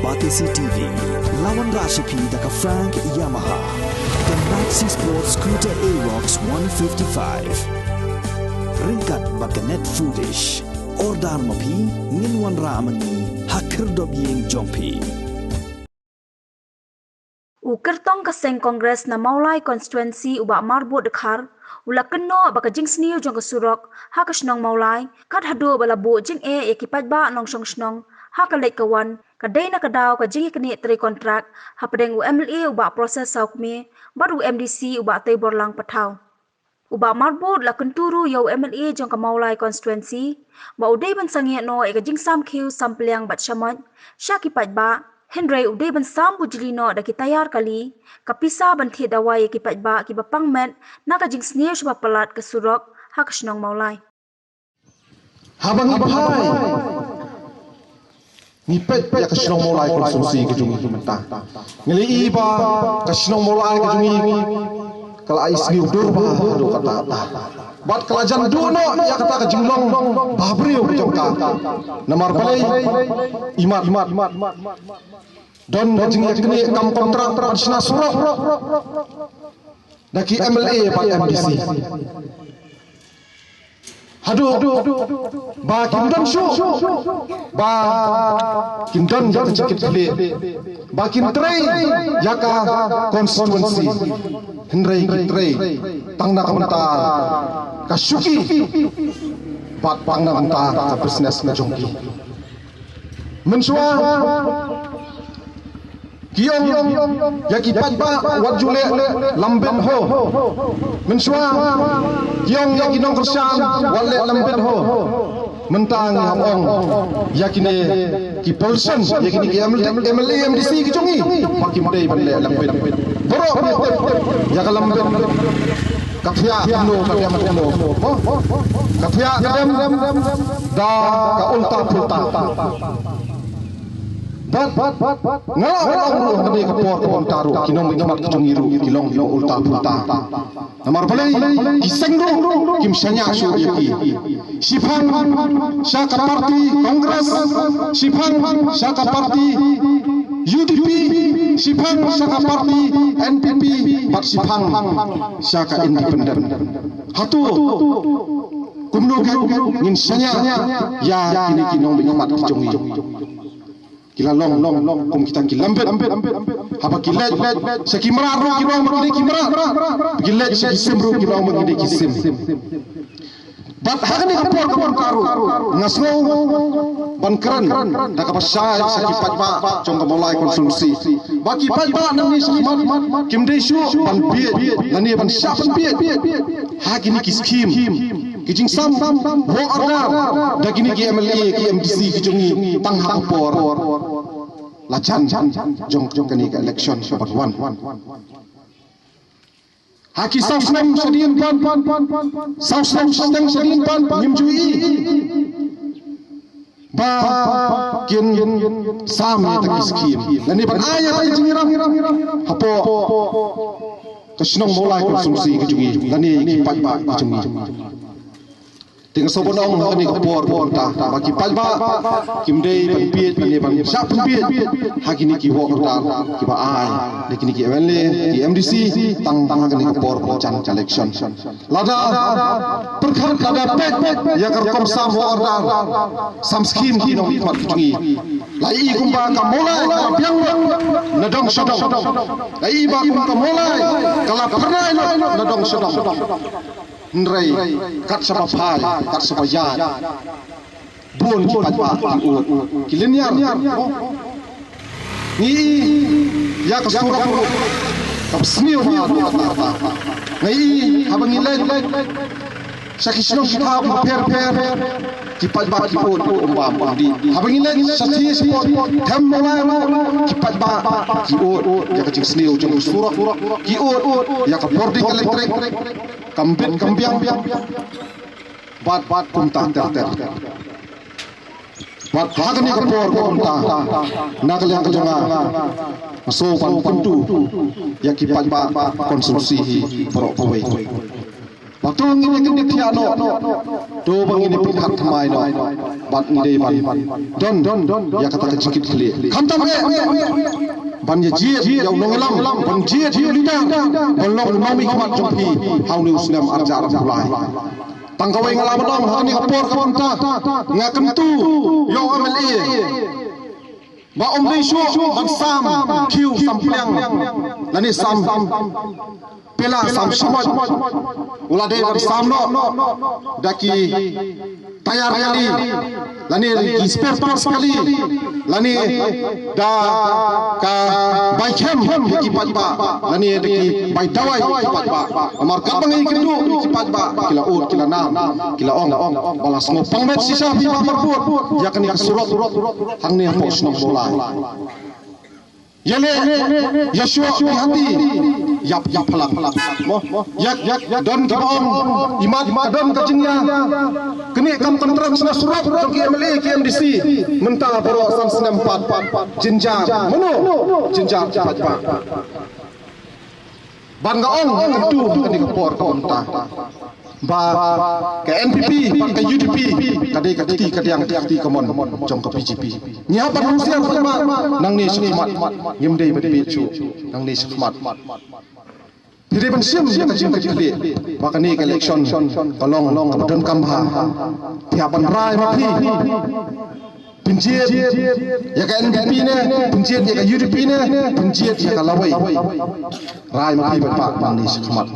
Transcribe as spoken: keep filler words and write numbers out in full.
Batesi T V, la wanrah sha phi da ka Frank Yamaha, ka Maxi Sport Scooter Aerox one fifty-five. Ryngkat bad ka Net Foodish. Order ma phi, ngin wanrah ma ngi ha khyrdop ïing jong phi. U kyrtong ka seng Congress na Mawlai Constituency, u Bah Marbud Dkhar, u la kynnoh ba ka jingsniew jong ka surok ha ka shnong Mawlai, kat haduh ba la buh jingeh ïa ki paidbah nongshong shnong ha ka leit ka wan, ka dei na ka daw ka jingïaknieh trei kontrak hapdeng u M L A u Bah Proses Sawkmie bad u M D C u Bah Teiborlang Pathaw. U Bah Marbud la kyntu ruh ïa u M L A jong ka Mawlai Constituency ba u dei ban sangeh noh ïa ka jingsam khiew sam pliang bad shamoit sha ki paidbah, hynrei u dei ban sam bujli noh da ki tayar kali ka pisa ban thied dawai ïa ki paidbah kiba pang met na ka jingsniew shaba palat ka surok ha ka shnong Mawlai. Haba ngi phai, ngi peit ïa ka shnong Mawlai Constituency ka jong ngi mynta. Ngi la ïohi ba ka shnong Mawlai ka jong ngi ka la isniew dur bha haduh katta katta. Bad ka la jan duh noh ïa kata ka jinglong bhabriew ka jong ka. Namar balei? Imat don ka jingïaknieh kam kontrak ban shna surok da ki M L A bad M D C. Haduh ba kim don shuh ba kim don ïa ka jingkitkhlieh ba kin trei ïa ka constituency, hynrei ki trei tang na ka bynta ka shuki bad tang na ka bynta ka business ka jong ki. Mynshuwa ki ong ïa ki paidbah wat ju leh lambit ho. Mynshuwa ki ong ïa ki nongkyrshan wat leh lambit ho. Mynta ngi hap ong ïa kine ki politician, ïa kine ki M L A, M D C ki jong ngi ba kim dei ban leh lambit. Baroh phi tip ïa ka lambit ka thiah kumno ka dem kumno. Ka thiah ka dem da ka ulta pulta. Bad nga la ong ruh ha kane ka por ka bynta ruh ki nongmihkhmat ki jong ngi ruh ki long kiba ulta pulta. Namar balei? Ki seng ruh kim shaniah shuh ïa ki. Shiphang sha ka party Congress, shiphang sha ka party U D P, shiphang sha ka party N P P bad shiphang sha ka independent. Hato kumno ngin shaniah ïa kine ki nongmihkhmat ki jong ngi? Ki la long kum kita ki lambit. Haba ki leit sha ki mrad ruh ki ong ba ki dei ki mrad. Ki leit sha ki sim ruh ki ong ba ki dei ki sim. Bad ha kane ka por ka bynta ruh nga sngew ban kren da kaba shai sha ki paidbah jong ka Mawlai constituency ba ki paidbah nangne shakhmat kim dei shuh ban bieit lane ban shah ban bieit ha kine ki skim. Ki jingsam work order da kine ki M L A ki M D C ki jong ngi tang ha ka por la jan jong kane ka election kaba wan. Ha ki saw snem shadien pat, saw snem shadien pat ngim ju ïohi ba kin sam ïa kata ki skim lane ban ai ïa kata ki jingïarap hapoh ka shnong Mawlai constituency ka jong ngi lane ki paidbah ki jong ngi. Te nga sngewbha ban ong ha kane ka por ba ki paidbah kim dei ban bieit lane ban shah pynbieit ha kine ki work order kiba ai da kine ki M L A ki M D C tang ha kane ka por ba jan election. Lada pyrkhat lada peit ïa ka rukom sam work order, sam skim ki nongmihkhmat ki jong ngi, la ïohi kumba ka Mawlai ka la biang nadong shadong. La ïohi ba kum ka Mawlai ka la phyrnai nadong shadong. Hynrei kat shaba phai kat shaba ïaid bun ki paidbah ki ud ki lynñiar. Ngi ïohi ïa ka surok kaba sniew bha. Nga ïohi haba ngi leit sha ki shnong ki thaw kiba pher pher ki paidbah ki ud um bam um dih. Haba ngi leit sha shi spot them Mawlai ruh ki paidbah ki ud ïa ka jingsniew jong ka surok, ki ud ïa ka bording elektrik. Kam bit kam biang bad kumta ter ter. Bad ha kane ka por kumta na ka liang ka jong nga nga sngewbha ban kyntu ïa ki paidbah constituency hi baroh kawei. Ba to ngin ïa kyndit thiah noh, to ba ngin ïa pyrkhat thymmai noh, bad ngi dei ban don ïa kata ka jingkitkhlieh. Khamtam eh ban ïa jied ïa u nongïalam, ban jied ïa u leader ban long u nongmihkhmat jong phi ha une u snem arhajar arphew lai. Tang kawei nga lah ban ong ha kane ka por kaba mynta, nga kyntu ïa u M L A ba um dei shuh ban sam khiew sam pliang lane sam pela sam shimoj. U la dei ban sam noh da ki tyre kali lane ki spare parts kali lane da ka bai khem ïa ki paidbah lane da ki bai dawai ïa ki paidbah. Namar katba ngi kynduh ïa ki paidbah ki la ud ki la nam, ki la ong ba la sngewpang met shisha phi Bah Marbud ïa kane ka surok hangne hapoh shnong Mawlai. Ïaleh ïa shuh ki hati ïap ïap phalang. Mo, ïa, ïa don kiba ong imat ka don ka jingïa. Kane kam kontrak sna surok jong ki M L A ki M D C. Mynta baroh san snem pat jynjar. Mano jynjar ki paidbah. Ban nga ong ha kyntu ha kane ka por ka mynta ba ka N P P bad ka U D P ka dei ka kti ka diang ka kti ka mon jong ka B J P. Ngi hap ban husiar paidbah nangne shakhmat, ngim dei ban bieit shuh nangne shakhmat. Phi dei ban shim ïa ka jingkitkhlieh ba kane ka election ka long kaba donkam bha. Phi hap ban rai ma phi. Pynjied ïa ka N P P ne, pynjied ïa ka U D P ne, pynjied ïa ka lawei. Rai ma phi paidbah nangne shakhmat.